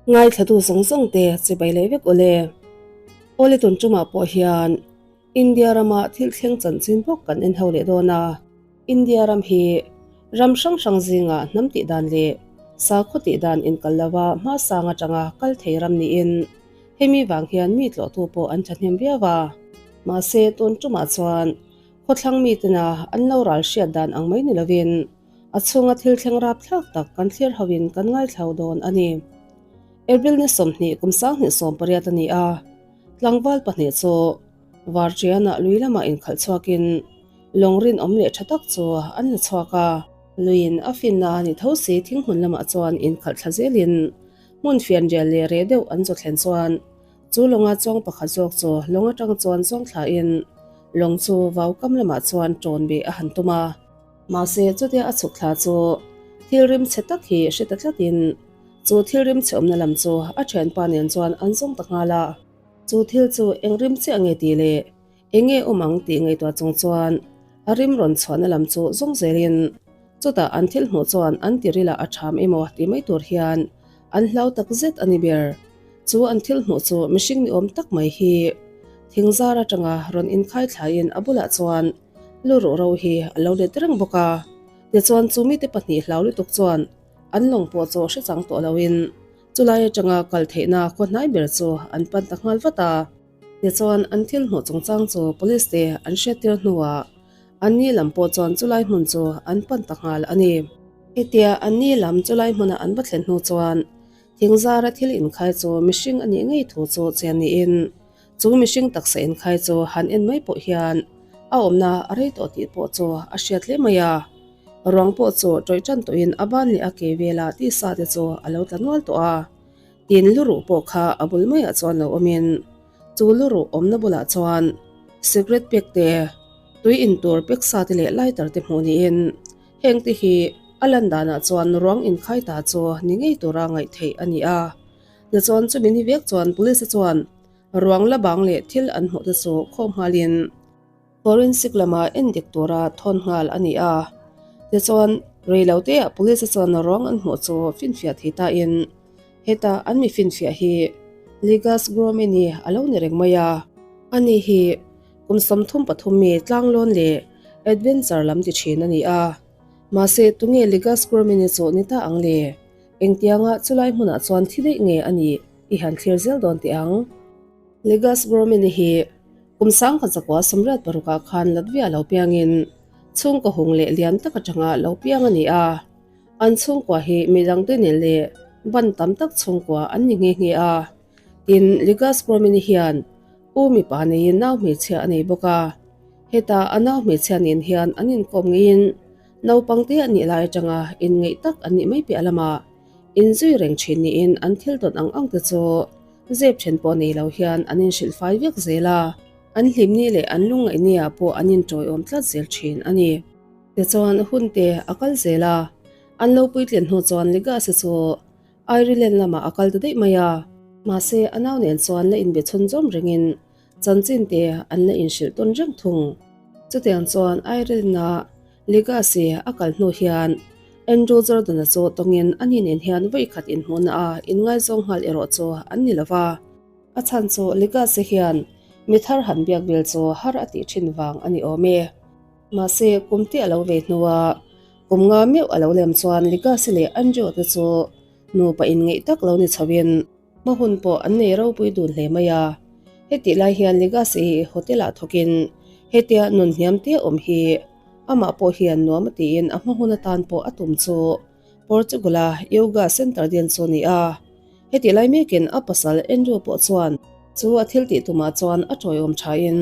Ngaithlatu zawng zawng te chibai leh vek awle. Awle tun tumah pawh hian India rama thil thleng chanchin bawk kan en ho leh dawn a. India ram hi ram hrang hrang zingah hnam tih dan leh sakhaw tih dan inkal lova hmasang atanga kal thei ram niin hemi vang hian mi tlawhtu pawh an thahnem viau a. Mahse tun tumah chuan khawthlang mitena an lo ral hriat dan ang mai ni lovin A chhunga thil thleng rapthlak tak kan thlir hoin kan ngaithlau dawn a ni. April ni 20 kum 2018 a ni a, tlangval pahnih chu Varṭianah lui lamah inkhalh chhuakin lawng rinawm leh ṭha tak chu an la chhuak a. Luiin a finna a ni tho si thinghmun lamah chuan inkhalh thla zelin hmun fianrial leh reh deuh an chaw thlen chuan chu lawnga chuang pakhat zawk chu lawng aṭang chuan zawng thlain lawng chu vaukam lamah chuan ṭawn beh a han tum a. Mahse, chutia a chhuk thla chu thil rim chhe tak hi hre ta tlatin chu thil rim chhe awmna lam chu a thianpa nen chuan an zawng ta nghal a. Chu thil chu eng rim chiah nge tih leh eng nge awm ang tih ngaihtuah chung chuan a rim rawn chhuahna lam chu zawng zelin chutah an thil hmuh chuan an tirilah a ṭham emaw tih mai tur hian an hlau tak zet a ni ber. Chu an thil hmuh chu mihring ni awm tak mai hi thingzar atanga rawn inkhai thlaiin a bulah chuan Lu ruh ro hi a lo let reng bawk a, tichuan chu mite pahnih hlau lutuk chuan an lawng pawh chu hre chang tawh loin chulai atanga kal theihna khaw hnai ber chu an pan ta nghal vat a. Tichuan an thil hmuh chungchang chu police te an hriattir hnuah an ni lam pawh chuan chulai hmun chu an pan ta nghal a ni. Hetia an ni lam chulai hmuna an va thlen hnu chuan thingzara thil inkhai chu mihring a nih ngei thu chu chian niin Chu mihring taksa inkhai chu han en mai pawh hian a awmna a rei tawh tih pawh chu a hriat hle mai a. Ruang pawh chu tawih tan tawhin a ban leh a ke vela tisa te chu a lo tla nual tawh a. Tin lu ruh pawh kha a bul maiah chuan lo awmin chu lu ruh awmna bulah chuan cigarette pack te, tui in tur pack sa te leh lighter te hmuh niin heng te hi a lan danah chuan ruang inkhai ta chu ni ngei tura ngaih theih a ni a. Tichuan chumi ni vek chuan police te chuan ruang la bang leh thil an hmuh te chu khawm nghalin forensic lama en dik tura thawn nghal a ni a. Tichuan reilote ah police te chuan ruang an hmuh chu finfiah thei tain heta an mi finfiah hi Ligas Gromini a lo ni reng mai a. Ani hi kum 33 mi tlanglawn leh adventure lam ti thin a ni a. Mahse tunge Ligas Gromini chu ni ta ang le? Engtianga chulai hmunah chuan thi daih nge a nih i han thlir zel dawn teh ang. Ligas Gromini hi kum sangkhat zakua sawmriat parukah khan Latvia lo piangin chhungkaw hung leh lian tak atanga lo piang a ni a. An chhungkua hi midangte nen leh ban tam tak chhungkua an ni nghe nghe a. Tin, Ligas Gromini hian u mipa neiin nau hmeichhia a nei bawk a. Heta a nau hmeichhia nen hian an inkawm ngeiin Naupang te a nih lai atanga inngeih tak an nih mai piah lamah inzui reng thin niin an thil tawn ang ang te chu zep then pawh nei lo hian an inhrilh fai vek zel a, an hlimni leh an lungngaihni ah pawh an intawiawm tlat zel thin a ni. Tichuan hun te a kal zel a, an lo puitlin hnu chuan Ligas-i chu Ireland lamah a kal ta daih mai a, mahse a nau nen chuan la inbe chhunzawm rengin Chanchin te an la inhrilh tawn reng thung. Chutiang chuan Ireland-a Legacy a kal hnu hian Andrew Jordan-a chu tawngin ani nen hian vawi khat inhmuhna a inngaizawng nghal erawh chu an ni lo va. A chhan chu Legacy hian mi thar han biak vel chu har a tih thin vang a ni awm e. Mahse kum te a lo vei hnua kum nga meuh a lo lem chuan Legacy leh Andrew te chu nupa inngeih tak lo ni chhoin, Hma hun pawh an nei ropui dun hle mai a, hetih lai hian Legacy Hotel ah thawkin hetia nun hniam te awm hi amah pawh hian nuam a tiin a hma hun atan pawh a tum chu Portugal a Yoga Center din chu a ni a. Hetih lai mekin a pasal Andrew pawh chuan chu a thil tih tumah chuan a tawiawm thain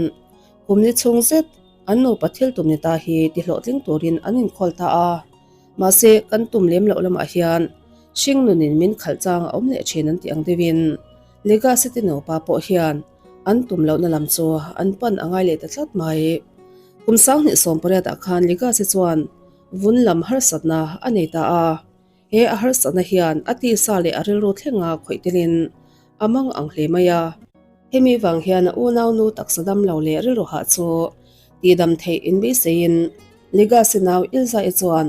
kum ni chhung zet an nupa thil tum ni ta hi ti hlawhtling turin an inkhawl ta a. Mahse, kan tum lem loh lamah hian hring nunin min khalh chang a awm leh thin an tih ang deuhin Lega City nupa pawh hian an tum lohna lam chu an pan a ngai leh ta tlat mai. Kum 2018 ah khan Legacy chuan vun lam harsatna a nei ta a, he a harsatna hian a tisa leh a rilru thlenga khawih telin a mang ang hle mai a. Hemi vang hian a unau nu taksa dam lo leh rilru hah chu tihdam theih inbeiseiin Legacy nau Ilza-i chuan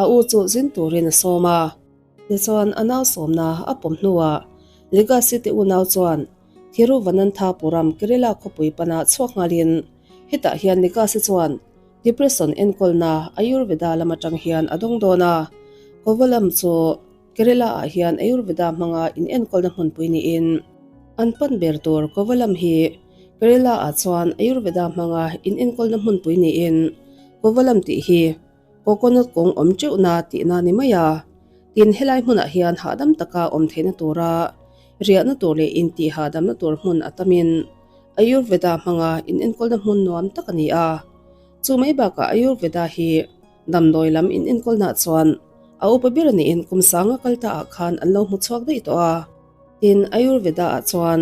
a u chu zin turin a sawm a. Tichuan a nau sawmna a pawm hnuah Legacy te unau chuan Thiruvananthapuram, Kerala khawpui pana chhuak nghalin hetah hian Legacy chuan depression enkawlna Ayurveda lam atang hian a dawng dawn a. Kovalam chu Kerala ah hian Ayurveda hmanga inenkawlna hmunpui niin an pan ber tur Kovalam hi Kerala ah chuan Ayurveda hmanga inenkawlna hmunpui niin Kovalam tih hi Coconut kawng awm teuhna tihna ni mai a. Tin, helai hmunah hian hahdam taka awm theihna tura riahna tur leh intih hahdamna tur hmun a tamin Ayurveda hmanga inenkawlna hmun nuam tak a ni a. Chu mai bakah Ayurveda hi damdawi lam inenkawlnaah chuan a upa ber niin kum sanga kal taah khan an lo hmu chhuak daih tawh a. Tin, Ayurveda-ah chuan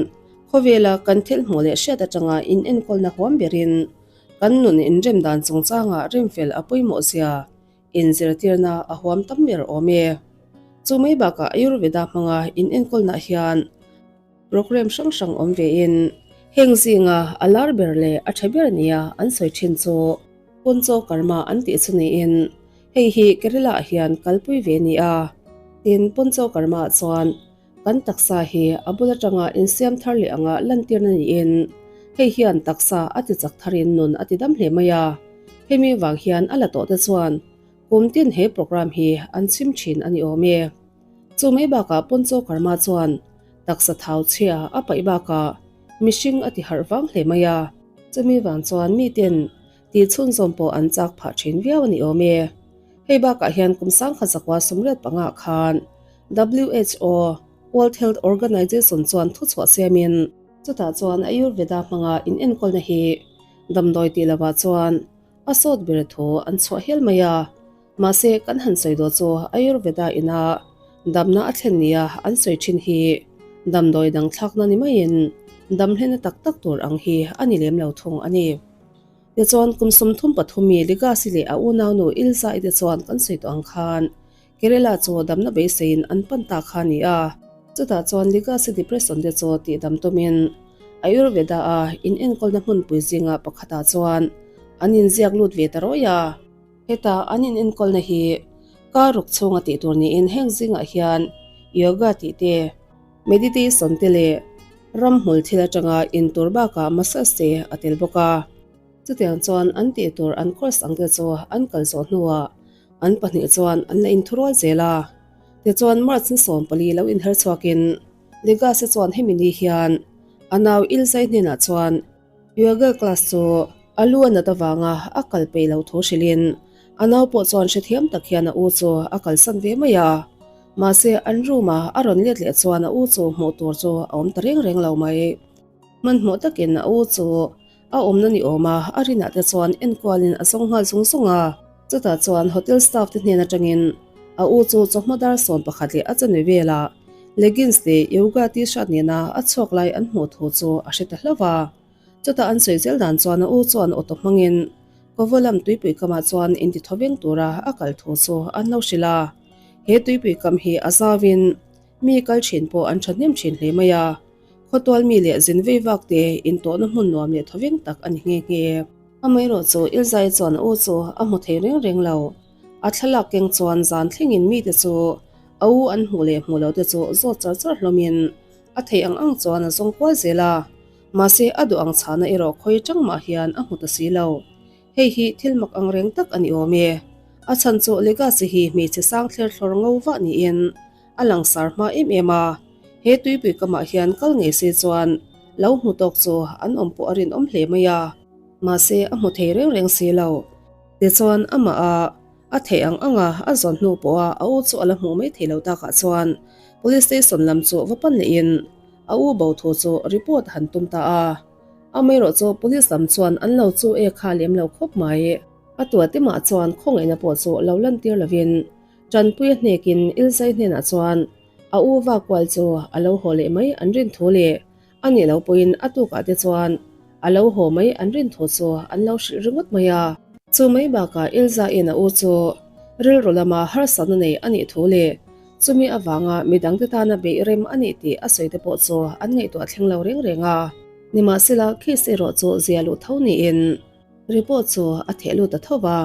khawvela kan thil hmuh leh hriat atanga inenkawlna huam berin Kan nun inrem dan chungchangah rimfel a pawimawh zia inzirtirna a huam tam ber awm e. Chu mai bakah Ayurveda hmanga inenkawlnaah hian programme hrang hrang awm vein heng zinga a lar ber leh a tha ber nia an sawi thin chu Puncho Karma an tih chu niin hei hi Kerala ah hian kalpui ve ni a. Tin, Puncho Karma ah chuan Kan taksa hi a bul atanga insiam thar leh anga lantirna niin hei hian taksa a ti chak tharin nun a ti dam hle mai a. Hemi vang hian a la tawh te chuan kum tin he programme hi an chhim thin a ni awm e. Chu mai bakah Poncho Karma chuan taksa thau chhia a paih bakah mihring a ti harh vang hle mai a. Chumi vang chuan miten tih chhunzawm pawh an chak phah thin viau a ni awm e. Hei bakah hian kum sangkhat zakua sumriat pangah khan WHO, World Health Organization, chuan thuchhuah siamin, chutah chuan Ayurveda hmanga inenkawlna hi damdawi tih lovah chuan a sawt ber thu an chhuah hial mai a. Mahse, kan han sawi daw chu Ayurveda ina damna a thlen nia an sawi thin hi damdawi dang thlakna ni maiin damhlena tak tak tur ang hi a ni lem lo thung a ni. Tichuan, kum 33 mi Ligasi leh a unaunu Ilza-i te chuan kan sawi tawh ang khan Kerala chu damna beiseiin an pan ta kha a ni a, chutah chuan Legacy Depression te chu tihdam tumin Ayurveda-a inenkawlna hmunpui zinga pakhatah chuan an inziak lut ve ta rawih a. Heta an inenkawlna hi kar ruk chhunga tih tur niin heng zingah hian yoga tih te, meditation te leh ramhmul thil atanga intur bakah massage te a tel bawk a. Chutiang chuan an tih tur an course ang te chu an kal zawh hnuah An pahnih chuan an la inthurual zel a, tichuan March ni 14 lo inher chhuakin Legacy chuan hemi ni hian a nau Ilzai hnenah chuan yoga class chu a lu a nat avanga a kal peih loh thu hrilhin a nau pawh chuan hrethiam tak hian a u chu a kalsan ve mai a. Mahse an room a a rawn let leh chuan a u chu hmuh tur chu a awm ta reng reng lo mai. Hmanhmawh takin a u chu A awmna ni awm a, a rinah te chuan enkualin a zawng nghal zung zung a. Chutah chuan hotel staff te hnen atangin a u chu chawhma dar 11 leh a chanve velah leggings leh yoga t-shirt nena a chhuak lai an hmuh thu chu a hre ta hlauh a. Chutah an sawi zel dan chuan a u chuan auto hmangin Kovalam tuipui kamah chuan intithaw veng tura a kal thu chu an lo hrilh a. He tuipui kam hi a zauin mi kal thin pawh an thahnem thin hle mai a. Khawtual mi leh zin vei vak te intawhna hmun nuam leh thawveng tak a ni nghe nghe. Amaherawh chu Ilzai chuan a u chu a hmu thei reng reng lo. A thlalak keng chuan zan thlengin mite chu a u an hmuh leh hmuh loh te chu zawt char char hlawmin a theih ang ang chuan a zawng kual zel a. Mahse a duh ang chhahna erawh khawi tang mah hian a hmu ta si lo. Hei hi thil mak ang reng tak a ni awm e. A chhan chu Legacy hi hmeichhe sang thler thlawr ngo vah niin a langsar hma em em a, he tuipui kamah hian kal ngei se chuan lo hmu tawk chu an awm pawh a rinawm hle mai a, mahse a hmu thei reng reng si lo. Tichuan amah a a theih ang ang a, a zawn hnu pawha a u chu a la hmuh mai thei lo takah chuan Police Station lam chu va pan lehin a u bo thu chu report han tum ta a, amaherawh chu Police lam chuan an lo chu e kha lem lo khawp mai. A tuate mah chuan khawngaihna pawh chu lo lantir lovin Tanpuia hnekin Ilzai hnenah chuan a u va kual chu a lo haw leh mai an rin thu leh a nih lo pawhin a tukah te chuan a lo haw mai an rin thu chu an lo hrilh ringawt mai a. Chu mai bakah Ilzaiin a u chu rilru lama harsatna nei a nih thu leh chumi avanga midangte tana beih rem a nih tih a sawi te pawh chu an ngaihtuah thleng lo reng reng a. Nimahsela case erawh chu zia luh tho niin report chu a theh lut ta tho va.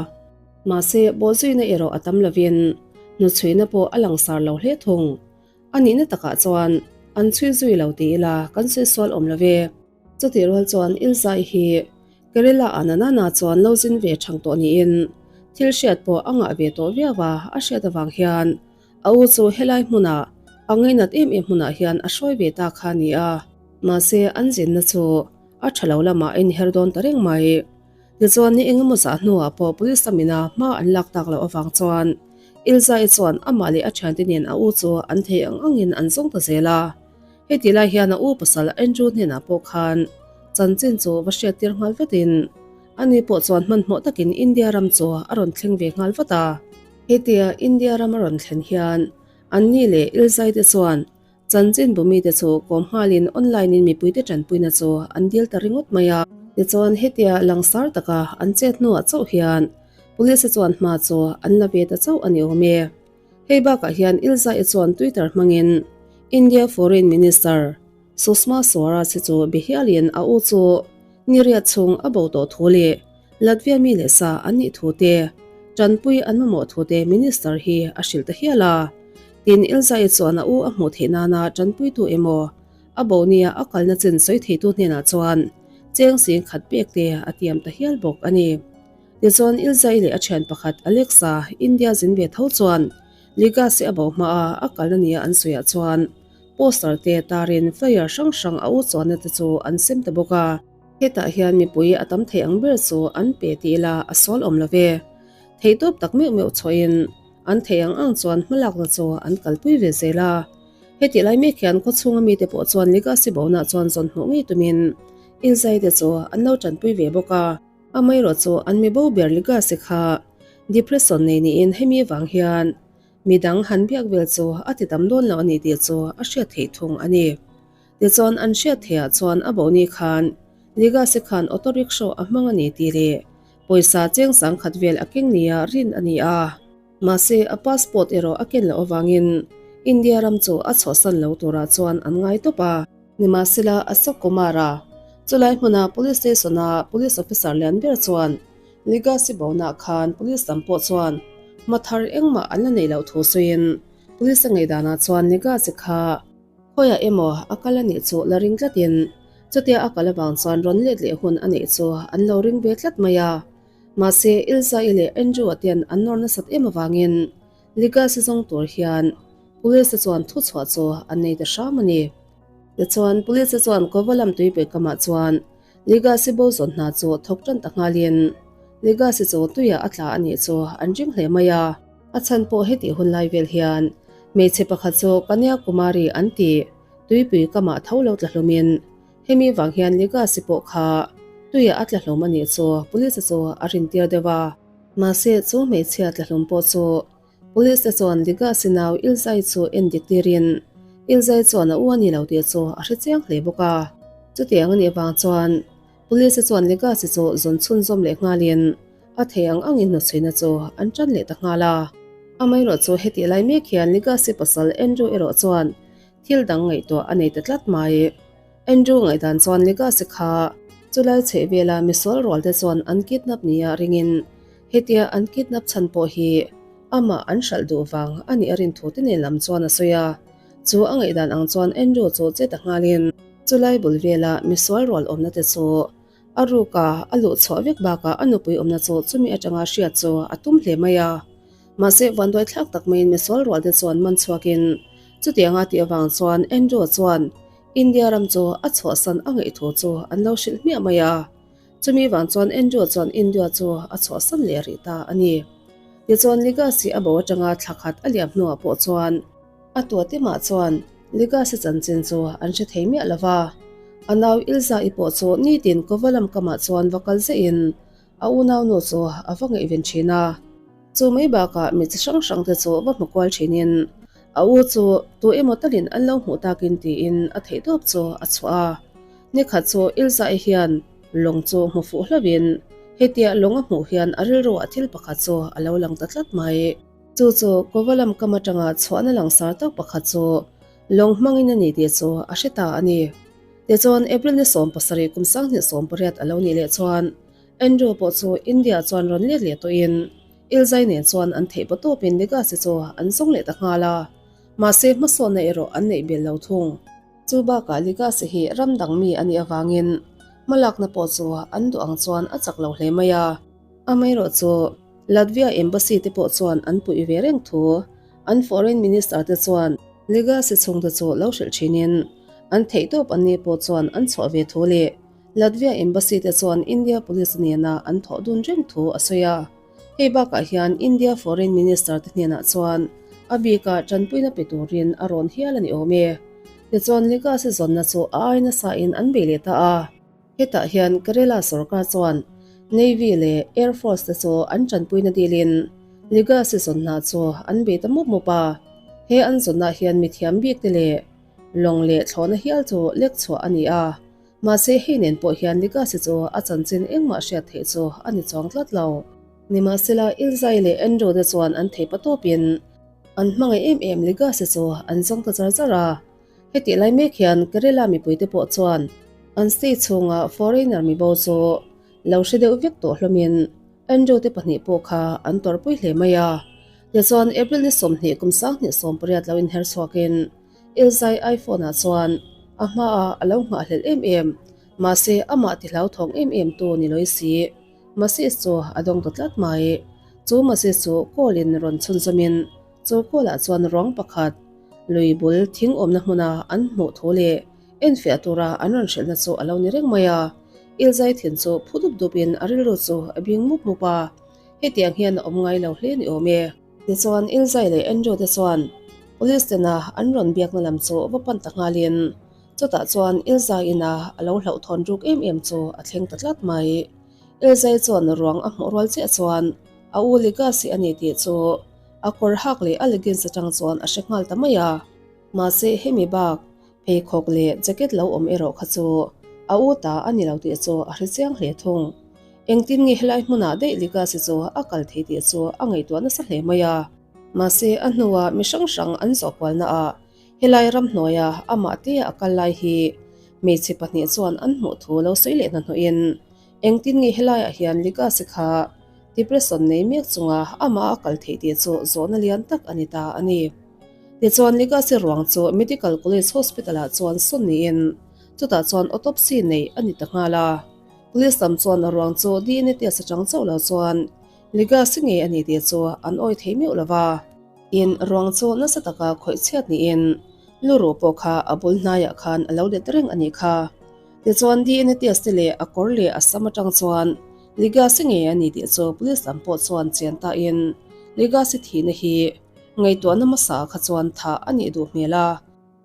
Mahse, bawhzuina erawh a tam lovin hnuchhuina pawh a langsar lo hle thung. A nihna takah chuan an chhui zui lo ti ila kan sawi sual awm lo ve. Chutih rual chuan Ilzai hi Kerala ah Nanana chuan lo zin ve thang tawh niin thil hriat pawh a ngah ve tawh viau a, a hriat avang hian a u chu helai hmunah a ngainat em em hmunah hian a hruai ve ta kha a ni a. Mahse an zinna chu a tha lo lamah a inher dawn ta reng mai. Tichuan ni engemaw zah hnuah pawh police lamina hma an lak tak loh avang chuan Ilzai chuan amah leh a thiante nen a u chu an thei ang angin an zawng ta zel a. Heti lai hian a u pasal Andrew hnenah pawh khan chanchin chu va hriattir nghal vatin ani pawh chuan hmanhmawh takin India ram chu a rawn thleng ve nghal vat a. Hetia India ram a rawn thlen hian anni leh Ilzai te chuan Chanchin bumite chu kawm nghalin online in mipuite tanpuina chu an dil ta ringawt mai a. Tichuan hetia langsar taka an chet hnuah chauh hian Police chuan hma chu an la ve ta chauh a ni awm e. Hei bakah hian Ilza-i chuan Twitter hmangin India Foreign Minister Sushma Swaraj hi chu be hialin a u chu niriat chhung a bo tawh thu leh Latvia mi leh sa an nih thu te, tanpui an mamawh thu te Minister hi a hrilh ta hial a. Tin, Ilzai chuan a u a hmuh theih nana tanpuitu emaw, a bo nia a kalna chin sawi theitu hnenah chuan cheng sing khat pek te a tiam ta hial bawk a ni. Tichuan, Ilzai leh a thian pakhat Alexa, India zin ve tho chuan Ligasi a bo hmaa a kalna nia an sawiah chuan poster te tarin flyer hrang hrang a u chuanna te chu an sem ta bawk a. Hetah hian mipui a tam thei ang ber chu an pe ti ila a sawl awm lo ve. Theihtawp tak meuh meuh chhuahin An thei ang ang chuan hmalakna chu an kalpui ve zel a. Hetih lai mek hian khawchhunga mite pawh chuan Legacy Bona chuan zawn hmuh ngei tumin Ilzai te chu an lo tanpui ve bawk a. Amaherawh chu an mi bo ber Legacy kha depression nei niin hemi vang hian midang han biak vel chu a ti tam dawn lo a ni tih chu a hriat theih thung a ni. Tichuan an hriat theihah chuan a bohni khan Legacy khan auto rickshaw a hmang a ni tih leh Pawisa cheng sangkhat vel a keng nia rin a ni a. Mahse, a passport erawh a ken loh avangin India ram chu a chhuahsan lo turah chuan an ngai tawp a. Nimahsela, Ashok Kumar-a chulai hmuna police station-a police officer lian ber chuan Legacy Bona khan police lam pawh chuan hma thar engmah an la neih loh thu sawiin police a ngeidanah chuan Legacy kha Khawiah emaw a kal a nih chu la ring tlatin chutia a kal avang chuan rawn let leh hun a neih chu an lo ring ve tlat mai a. Mahse, Ilza-i leh Andrew-a ten an nawr nasat em avangin Ligas-i zawng tur hian Police-te chuan thuchhuah chu an nei ta hram a ni. Tichuan, Police-te chuan Kovalam tuipui kamah chuan Ligas-i bo zawn hna chu thawk tan ta nghalin Ligas-i chu tuiah a tla a nih chu an ring hle mai a. A chhan pawh hetih hun lai vel hian hmeichhe pakhat chu Kanya Kumari an ti tuipui kamah tho lo tla hlumin hemi vang hian Ligasi pawh kha tuiah a tla hlum a nih chu police chu a rintir deuh a. Mahse chu hmeichhia tla hlum pawh chu police te chuan Ligasi nau Ilzai chu en dik tirin Ilzai chuan a u a ni lo tih chu a hre chiang hle bawk a. Chutiang a nih vang chuan Police chuan Legacy chu zawn chhunzawm leh nghalin a thei ang angin hnuchhuina chu an tan leh ta nghal a. Amaherawh chu hetih lai mek hian Legacy pasal Andrew erawh chuan thil dang ngaihtuah a nei ta tlat mai. Andrew ngaihdan chuan Legacy kha chulai chheh vela misual rual te chuan an kidnap nia ringin hetia an kidnap chhan pawh hi amah an hralh duh vang a nih a rin thu te nen lam chuan a sawi a. Chu a ngaihdan ang chuan Andrew chu che ta nghalin chulai bul vela misual rual awmna te chu a ruka a luh chhuah vek bakah a nupui awmna chu chumi atanga hriat chu a tum hle mai a. Mahse vanduai thlak tak maiin misual rual te chuan man chhuakin chutianga tih avang chuan Andrew chuan India ram chu a chhuahsan a ngaih thu chu an lo hrilh hmiah mai a. Chumi vang chuan Andrew chuan India chu a chhuahsan leh rih ta a ni. Tichuan Legacy a bo atanga thla khat a liam hnuah pawh chuan A tuatemah chuan Legacy chanchin chu an hre thei miah lo va. A nau Ilza-i pawh chu nitin Kovalam kamah chuan va kal zehin a unaunu chu a va ngaihven thin a. Chu mai bakah mi chi hrang hrang te chu va hmu kual thinin a u chu tu emaw talin an lo hmuh takin tiin a theihtawp chu a chhuah a. Nikhat chu Ilza-i hian lawng chu hmu fuh hlauhin hetia lawng a hmuh hian a rilruah thil pakhat chu a lo lang ta tlat mai. Chu chu Kovalam kam atanga chhuahna langsar tak pakhat chu lawng hmangin a ni tih chu a hre ta a ni. Tichuan April ni 17 kum 2018 a lo nih leh chuan Andrew pawh chu India chuan rawn let leh tawhin Ilzai nen chuan an theih paw tawpin Legacy chu an zawng leh ta nghal a. Mahse hmasawnna erawh an neih belh lo thung. Chu bakah Ligasi hi ram dang mi a nih avangin hmalakna pawh chu an duh ang chuan a chak lo hle mai a. Amaherawh chu Latvia Embassy te pawh chuan an puih ve reng thu an Foreign Minister te chuan Ligasi chhungte chu lo hrilh thinin an theihtawp an ni pawh chuan an chhuah ve thu leh Latvia Embassy te chuan India Police nena an thawh dun reng thu a sawi a. Hei bakah hian India Foreign Minister te hnenah chuan a bika tanpuina pe turin a rawn hial a ni awm e. Tichuan Legacy zawnna chu a ai nasa in an bei leh ta a. Hetah hian Kerala sorkar chuan Navy leh Air Force te chu an tanpuina dilin Legacy zawnna chu an bei ta mup mup a. He an zawnah hian mithiam bik te leh lawng leh thlawhna hial chu lek chhuah a ni a. Mahse hei nen pawh hian Legacy chu a chanchin engmah hriat theih chu a ni chuang tlat lo. Nimahsela Ilzai leh Andrew te chuan an theih patawpin an hmangaih em em Legacy chu an zawng ta char char a. Hetih lai mek hian Kerala mipuite pawh chuan an state chhunga foreigner mibo chu lo hre deuh vek tawh hlawmin Andrew te pahnih pawh kha an tawrhpui hle mai a. Tichuan April ni 20 kum 2018 lo inher chhuakin Ilzai iPhone ah chuan a hmaah a lo nghahhlelh em em, mahse amah ti hlauthawng em em tu ni lawih si. Message chu a dawng ta tlat mai. Chu message chu call in rawn chhunzawmin chu call ah chuan ruang pakhat lui bul thing awmna hmuna an hmuh thu leh enfiah tura an rawn hrilhna chu a lo ni reng mai a. Ilzai thin chu phu dup dup in a rilru chu a bing mup mup a, hetiang hian a awm ngai lo hle ni awm e. Tichuan Ilzai leh Andrew te chuan Police tena an rawn biakna lam chu va pan ta nghalin chutah chuan Ilzai ina a lo hlauhthawn ruk em em chu a thleng ta tlat mai. Ilzai chuan ruang a hmuh rual chiah chuan a u Ligasi a ni tih chu a kawr hak leh a leggings atang chuan a hre nghal ta mai a. Mahse hemi bak pheikhawk leh jacket lo awm erawh kha chu a u ta a ni lo tih chu a hre chiang hle thung. Engtin nge helai hmunah daih Ligasi chu a kal thei tih chu a ngaihtuah nasa hle mai a. Mahse a hnuah mi hrang hrang an zawh kualnaah helai ramhnuaia amah tea a kal lai hi hmeichhe pahnih chuan an hmuh thu lo sawi leh hnahnawhin engtin nge helaiah hian Ligasi kha depression nei mek chunga amah a kal theih tih chu zawhna lian tak a ni ta a ni. Tichuan Ligasi ruang chu Medical College Hospital-ah chuan sawn niin chutah chuan autopsy neih a ni ta nghal a. Police lam chuan a ruang chu DNA test atang chauh lo chuan Ligasi ngei a ni tih chu an awi thei meuh lo va. In ruang chu nasa taka khawih chhiat niin lu ruh pawh kha a bul hnaiah khan a lo let reng a nih kha. Tichuan DNA test te leh a kawr leh a sam atang chuan Ligasi ngei a ni tih chu police lam pawh chuan chian tain Ligasi thihna hi ngaihtuahna hmasa kha chuan thah a nih duh hmel a.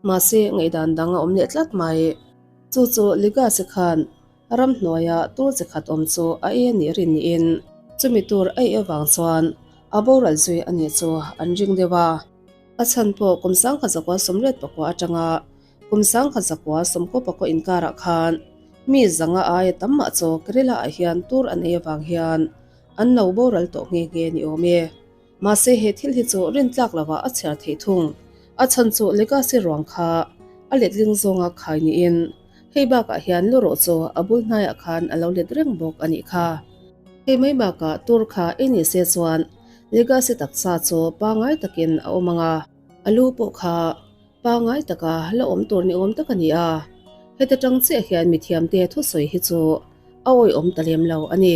Mahse ngaihdan dang a awm leh tlat mai. Chu chu Ligasi khan Ramhnuaia tur chi khat awm chu a ei a nih rin niin chumi tur a ei avang chuan a boral zui a nih chu an ring deuh a. A chhan pawh kum 1984 atanga kum 1994 inkarah khan mi zanga aia tam mah chu Kerala ah hian tur an ei avang hian an lo boral tawh nghe nghe ni awm e. Mahse he thil hi chu rintlak lovah a chhiar theih thung. A chhan chu Legacy ruang kha a letling zawnga khai niin hei bakah hian lu rawh chu a bul hnaiah khan a lo let reng bawk a nih kha. Hei mai bakah tur kha ei ni se chuan Legacy taksa chu pangai takin a awm ang a, a lu pawh kha pangai taka la awm tur ni awm tak a ni a. Heta tang chiah hian mithiamte thusawi hi chu a awihawm ta lem lo a ni.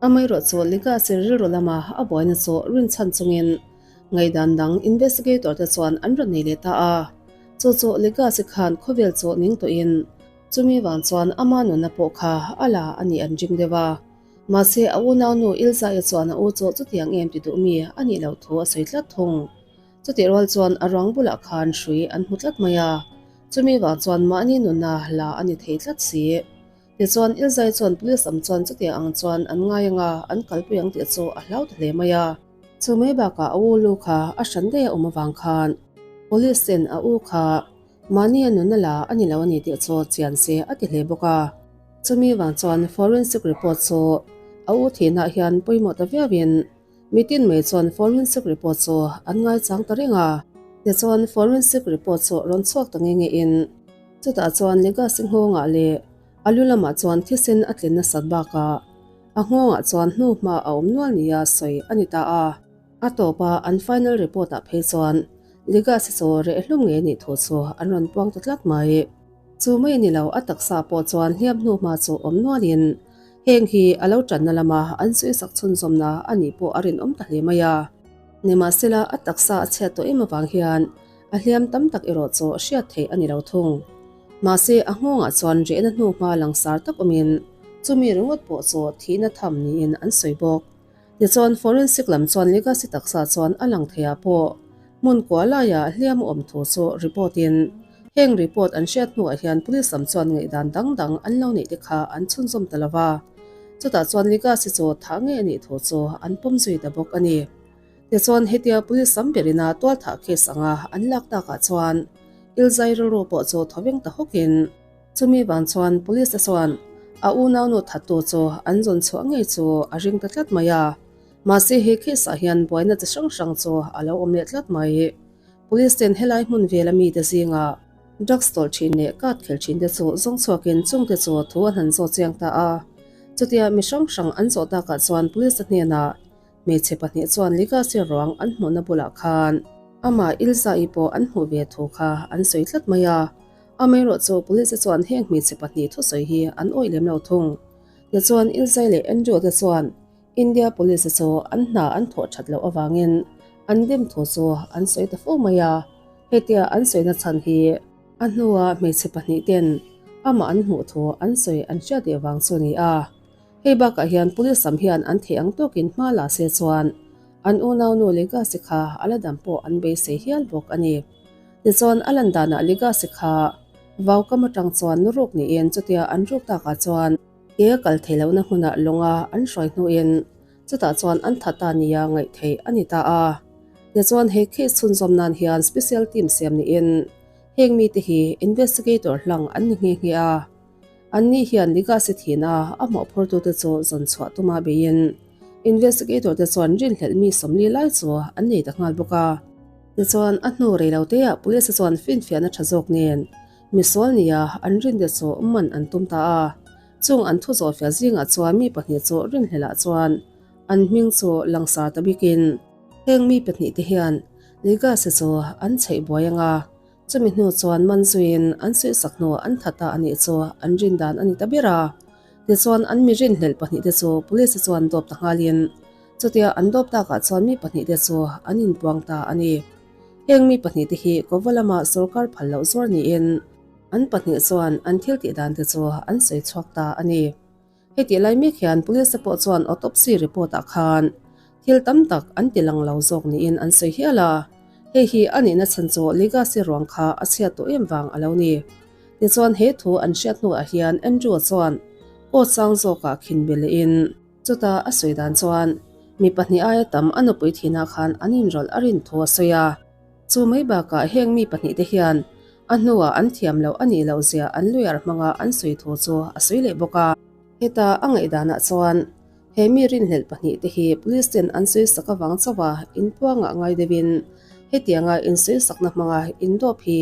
Amaherawh chu Legacy rilru lama a buaina chu rinchhan chungin ngaihdan dang investigator te chuan an rawn nei leh ta a. Chu chu Legacy khan khawvel chu ning tawhin chumi vang chuan ama nunna pawh kha a la a nih an ring deuh a. Mahse a unaunu Ilza-i chuan a u chu chutiang em ti duh mi a nih loh thu a sawi tlat thung. Chutih rual chuan a ruang bulah khan hrui an hmu tlat mai a, chumi vang chuan mahni nunna la a ni thei tlat si. Tichuan, Ilzai chuan police lam chuan chutiang ang chuan an ngai ang a, an kalpui ang tih chu a hlau ta hle mai a. Chu mai bakah a u lu kha a hran daih a awm avang khan police ten a u kha mahni a nunna la a ni lo a ni tih chu chian se a ti hle bawk a. Chumi vang chuan forensic report chu a u thihnaah hian pawimawh ta viauin mitin mai chuan forensic report chu an ngaichang ta reng a. Tichuan, forensic report chu rawn chhuak ta nge ngein Chutah chuan Legacy nghawngah leh a lu lamah chuan thisen a tlin nasat bakah a nghawngah chuan hnuhma a awm nual nia sawi a ni ta a. A tawpa an final report ah phei chuan Ligas chu reh hlum ngei anih thu chu an rawn puang ta tlat mai. Chu mai a ni lo, a taksa pawh chuan hliam hnu hma chu awm nualin heng hi a lo tanna lama an sawisak chhunzawmna a nih pawh a rinawm ta hle mai a. Nimahsela, a taksa a chhiat tawh em avang hian a hliam tam tak erawh chu hriat theih a ni lo thung. Mahse, a nghawngah chuan rehna hnu hma langsar tak awmin chumi ringawt pawh chu thihna tham niin an sawi bawk. Tichuan, forensic lam chuan Legacy taksa chuan a lang theiah pawh hmun kua laiah hliam a awm thu chu report in heng report an hriat hnuah hian police lam chuan ngaihdan dang dang an lo neih te kha an chhunzawm ta lo va. Chutah chuan Legacy chu thah ngei a nih thu chu an pawm zui ta bawk a ni. Tichuan, hetia police lam berina tualthah case anga an lak takah chuan Ilzai rilru pawh chu thawveng ta hawkin, Chumi vang chuan police te chuan a unaunu thattu chu an zawn chhuah ngei chu a ring ta tlat mai a. Mahse he case ah hian buaina chi hrang hrang chu a lo awm leh tlat mai. Police ten helai hmun vela mite zingah drugs tawlh thin leh card khel thin te chu zawng chhuakin chungte chu thu an han zawt chiang ta a. Chutia mi hrang hrang an zawh takah chuan police te hnenah Hmeichhe pahnih chuan Ligasi ruang an hmuhna bulah khan amah Ilza-i pawh an hmuh ve thu kha an sawi tlat mai a. Amaherawhchu police te chuan heng hmeichhe pahnih thusawi hi an awih lem lo thung. Tichuan Ilzai leh Andrew te chuan India police te chu an hna an thawh that loh avangin an dem thu chu an sawi ta fo mai a. Hetia an sawina chhan hi a hnua hmeichhe pahnih ten amah an hmuh thu an sawi an hriat leh vang chu a ni a. Hei bakah hian police lam hian an theih ang tawkin hma la se chuan an unaunu Legacy kha a la dam pawh an beisei hial bawk a ni. Tichuan a lan danah Legacy kha vau kam atang chuan nu ruk niin chutia an ruk takah chuan ke a kal theih lohna hmunah lawnga an hruai hnuin chutah chuan an tha ta nia ngaih theih a ni ta a. Tichuan he case chhunzawm nan hian special team siam niin heng mite hi investigator hlang an ni nghe nghe a. Anni hian Ligasi thihna a mawhphurtute chu zawn chhuah tuma beiin investigator te chuan rinhlelh mi 40 lai chu an nei ta nghal bawk a. Tichuan, a hnu rei lo teah police te chuan finfiahna tha zawk nen misual nia an rinte chu man an tum ta a. Chung an thu zawhfiah zingah chuan mi pahnih chu rinhlelh ah chuan an hming chu langsar ta bikin heng mi pahnih te hian Ligasi chu an chheih buai anga Chumi hnu chuan man zuiin an suihsak hnuah an that a anih chu an rin dan a ni ta ber a. Tichuan an mi rinhlelh pahnihte chu police chuan dawp ta nghalin chutia an dawp takah chuan mi pahnihte chu an inpuang ta a ni. Heng mi pahnihte hi Kova lama sorkar phal loh zuar niin an pahnih chuan an thil tih dante chu an sawi chhuak ta a ni. Hetih lai mek hian police te pawh chuan autopsy report ah khan thil tam tak an ti lang lo zawk niin an sawi hial a, hei hi a nihna chhan chu Legacy ruang kha a chhiat tawh em vang a lo ni. Tichuan he thu an hriat hnuah hian Andrew-a chuan court sang zawkah khin be lehin chuta a sawi dan chuan mi pahnih aia tam a nupui thinah khan an inrawlh a rin thu a sawi a. Chu mai bakah heng mi pahnihte hian a hnuah an thiam loh a nih loh zia an lawyer hmanga an sawi thu chu a sawi leh bawk a. Heta a ngaihdanah chuan he mi rinhlelh pahnihte hi police ten an sawisak avang chauha inpuangah ngai deuhin hetianga insawisakna hmanga indawp hi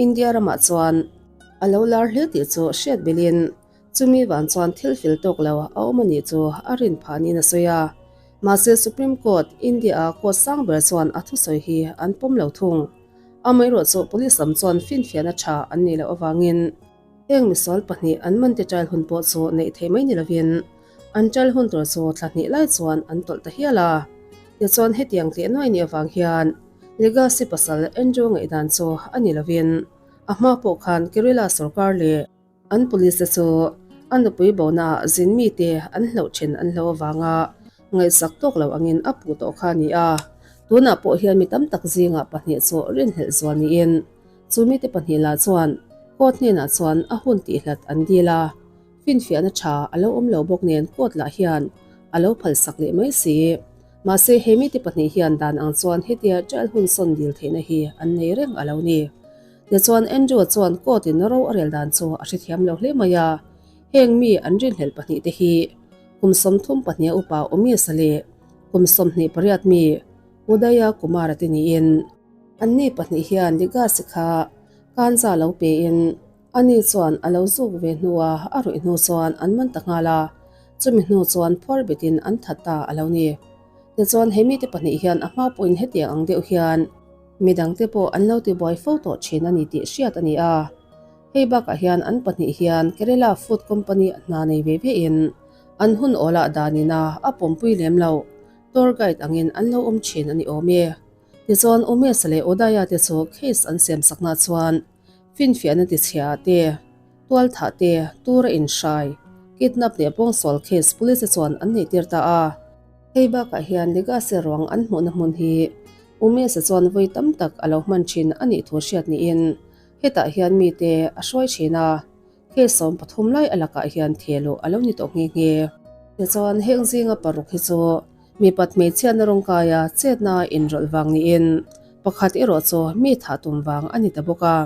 India ramah chuan a lo lar hle tih chu hriat belhin Chumi vang chuan thil fil tawk lo a awm a nih chu a rin phah niin a sawi a. Mahse Supreme Court, India-a court sang ber chuan a thusawi hi an pawm lo thung. Amaherawh chu police lam chuan finfiahna tha an nih loh avangin heng misual pahnih an man te trial hun pawh chu neih theih mai ni lovin an trial hun tur chu thla hnih lai chuan an tawlh ta hial a. Tichuan hetiang teh nuai nih avang hian Legacy pasal Andrew ngaihdan chu a ni lovin a hma pawh khan Kerala sorkar leh An police te chu a nupui bona ah zin mite an hlauh then an hlo avanga ngaihsak tawk lo angin a puh tawh kha a ni a. Tunah pawh hian mi tam tak zingah pahnih chu rinhlelh zual niin chu mite pahnih lah chuan court hnenah chuan a hun tihhlat an dil a, finfiahna tha a lo awm lo bawk nen court lah hian a lo phalsak leh mai si. Mahse he mite pahnih hian dan ang chuan hetia trial hun sawn dil theihna hi an nei reng a lo ni. Tichuan Andrew-a chuan court in ro a rel dan chu a hrethiam lo hle mai a, heng mi an rinhlelh pahnih te hi kum 32 a upa Umesh-a leh kum 28 mi Udaya Kumar-a te niin, anni pahnih hian Ligasi kha kanza lo pein ani chuan a lo zuk ve hnua a ruih hnu chuan an man ta nghal a, chumi hnu chuan phuar betin an that ta a lo ni. Tichuan he mite pahnih hian a hma pawhin hetiang ang deuh hian. Midangte pawh an lo tibuai fo tawh thin a ni tih hriat a ni a. Hei bakah hian an pahnih hian Kerala Food Company hna nei ve ve in an hun awlah danina a pawmpui lem lo tour guide angin an lo awm thin a ni awm e. Tichuan Umesh leh Udaya te chu case an siam sakna chuan finfiahna tichhia te, tualthah te, tura inhrai, kidnap leh pawngsual case police te chuan an neihtir ta a. Hei bakah hian Legacy ruang an hmuhna hmun hi Umesh-a chuan vawi tam tak a lo hman thin a nih thu hriat niin hetah hian mite a hruai thin a, case 13 lai a lakah hian thehluh a lo ni tawh nghe nghe. Tichuan heng zinga paruk hi chu mipat hmeichhiatna rawngkaia chetna inrawlh vang niin pakhat erawh chu mi thah tum vang a ni ta bawk a.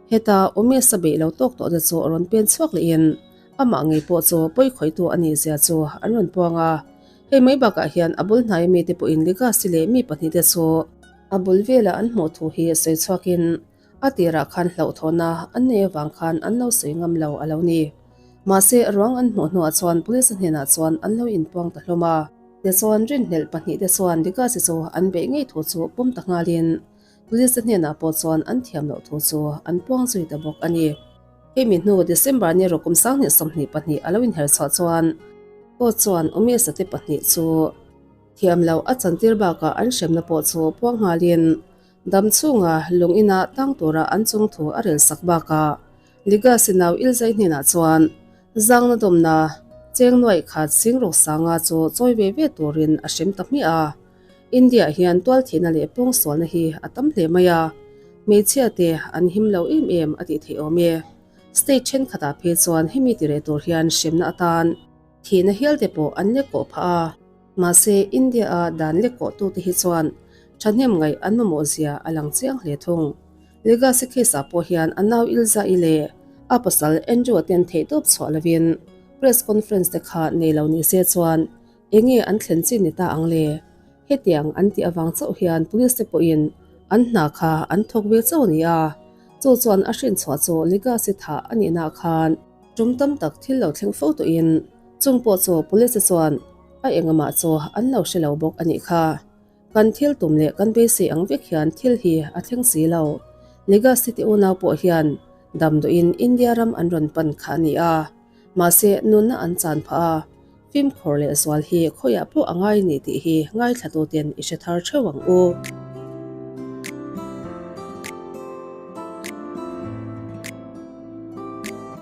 Heta Umesh-a beih lo tawk tawh te chu rawn pen chhuak lehin amah ngei pawh chu pawi khawihtu a nih zia chu an rawn puang a. Hei mai bakah hian a bul hnaia mite pawhin Legacy leh mi pahnihte chu a bul velah an hmuh thu hi sawi chhuakin a tirah khan hlauhthawhna an nei avang khan an lo sawi ngam lo a lo ni. Mahse, ruang an hmuh hnuah chuan police hnenah chuan an lo inpuang ta hlawm a. Tichuan, rinhlelh pahnihte chuan Legacy chu an beih ngei thu chu pawm ta nghalin Police te hnenah pawh chuan an thiam loh thu chu an puang zui ta bawk a ni. Hemi hnu December ni rawk kum 2022 a lo inher chhuah chuan court chuan Umesh-a te pahnih chu thiam loh a chantir bakah an hremna pawh chu puang nghalin dam chhunga lung ina tang tura an chung thu a rel sak bakah Liga Sinau Ilzai hnenah chuan zangna dawmna cheng nuaih khat sing rawk sanga chu chawi ve ve turin a hrem ta hmiah a. India hian tualthihna leh pawngsualna hi a tam hle mai a, hmeichhia te an him lo em em a tih theih awm e. State thenkhatah phei chuan hemi ti reh tur hian hremna atan thihna hial te pawh an lek kawh phah a. Mahse, India-a dan lek kawhtute hi chuan thahnem ngaih an mamawh zia a lang chiang hle thung. Legacy case-ah pawh hian a nau Ilza-i leh a pasal Andrew-a ten theihtawp chhuah lovin press conference te kha nei lo ni se chuan Enge an thlen chin ni ta ang le? Hetiang an tih avang chauh hian police te pawhin an hna kha an thawk ve chauh a ni a, chu chuan a hrinchhuah chu Legacy thah a nihna khan tum tam tak thil lo thleng fo tawhin chung pawh chu police te chuan a engamah chu an lo hre lo bawk a nih kha. Kan thil tum leh kan beisei ang vek hian thil hi a thleng si lo. Legacy te unau pawh hian damdawiin India ram an rawn pan kha a ni a. Mahse, nunna an chan phah a, fimkhur leh zual hi khawiah pawh a ngai ni tih hi ngaithlatuten i hre thar theuh ang u.